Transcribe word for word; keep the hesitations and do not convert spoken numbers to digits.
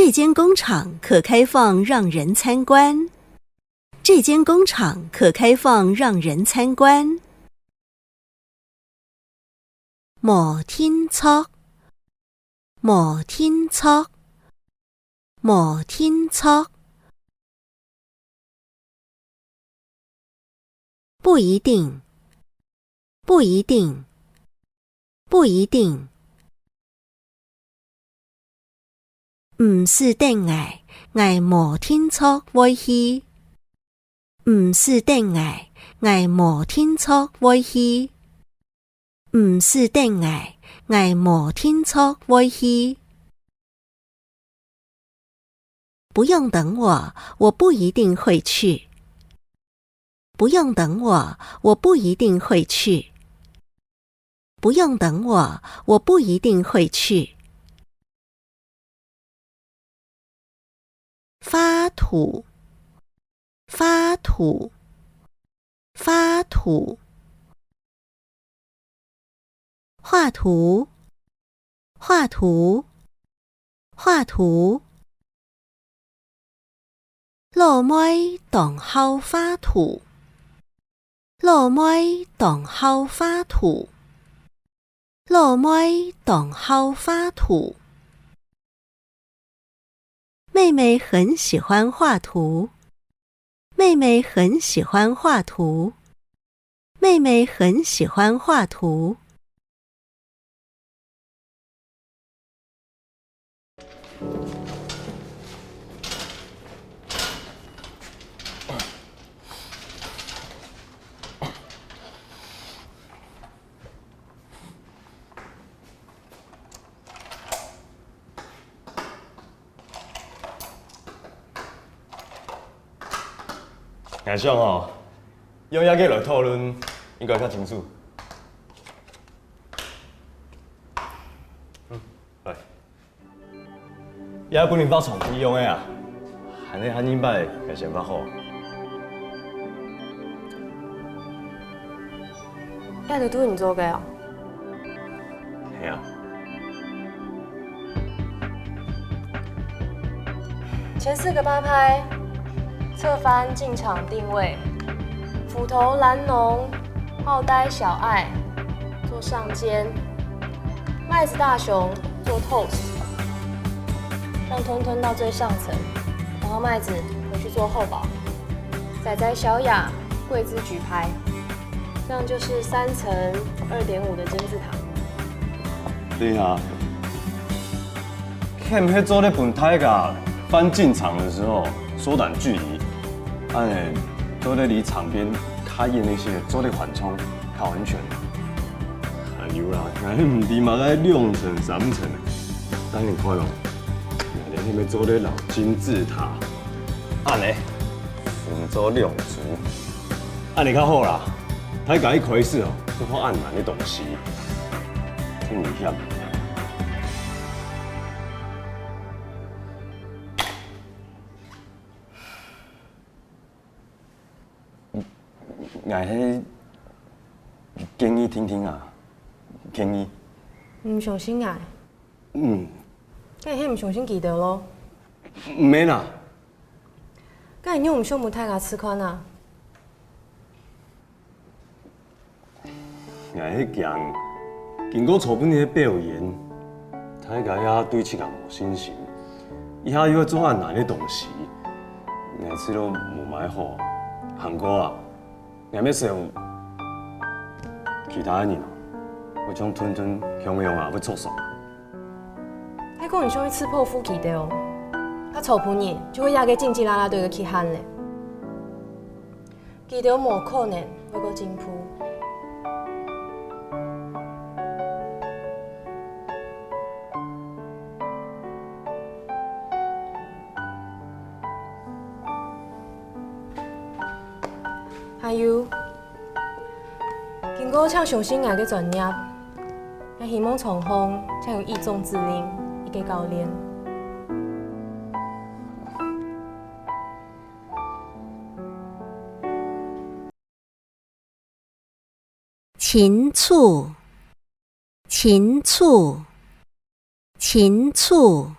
这间工厂可开放让人参观。这间工厂可开放让人参观。无定著，无定著，无定著。 不一定，不一定，不一定。毋使等𠊎，𠊎無定著會去。毋使等𠊎，𠊎無定著會去。毋使等𠊎，𠊎無定著會去。 不用等我，我不一定会去。不用等我，我不一定会去。不用等我，我不一定会去。画图，画图，画图。 画图，画图，画图。老妹當好画图。老妹當好画图。老妹當好画图。 妹妹很喜欢画图。妹妹很喜欢画图。妹妹很喜欢画图。𠊎想吼，用這个來討論應該較清楚。嗯，來。 也分你畫重複用个啊，恁呢下二擺个想法好。這都係你做个哦？係啊。前四个八拍，側翻進場定位，斧頭攔農，帽戴小愛，做上肩， 麥子大熊做toast，讓吞吞到最上層，然後麥子回去做厚薄，仔仔小雅跪姿舉牌，這樣就是三層二點五的金字塔。對啊，係毋係做得分大家翻進場的時候縮短距離，恁呢做得離場邊較遠一些，做得緩衝較安全。 還有啦，𠊎係毋知麼个兩層、三層。等你看哦，𠊎等係毋係做得摎金字塔，恁呢分做兩組，恁呢較好啦。大家一開始哦，就畫恁難个東西，忒危險。 𠊎係建議聽聽啊，建議。毋相信𠊎？嗯。該你係毋相信佢兜咯？毋免啦。該你仰毋想分大家試看啊？𠊎係驚，經過昨晡日个表演，大家也對自家無信心，這下又愛做恁難个東西，𠊎試著無麼个好。還過啊， 𠊎乜想，其他个人哦，會像吞吞共樣啊，會著爽。係講你想去刺破腹佢兜哦，該昨晡日就係這个緊緊拉拉隊个極限咧。佢兜無可能會過進步。 還有，經過請相信𠊎个專業，𠊎希望場項請有一種指令，一个教練。清楚，清楚，清楚。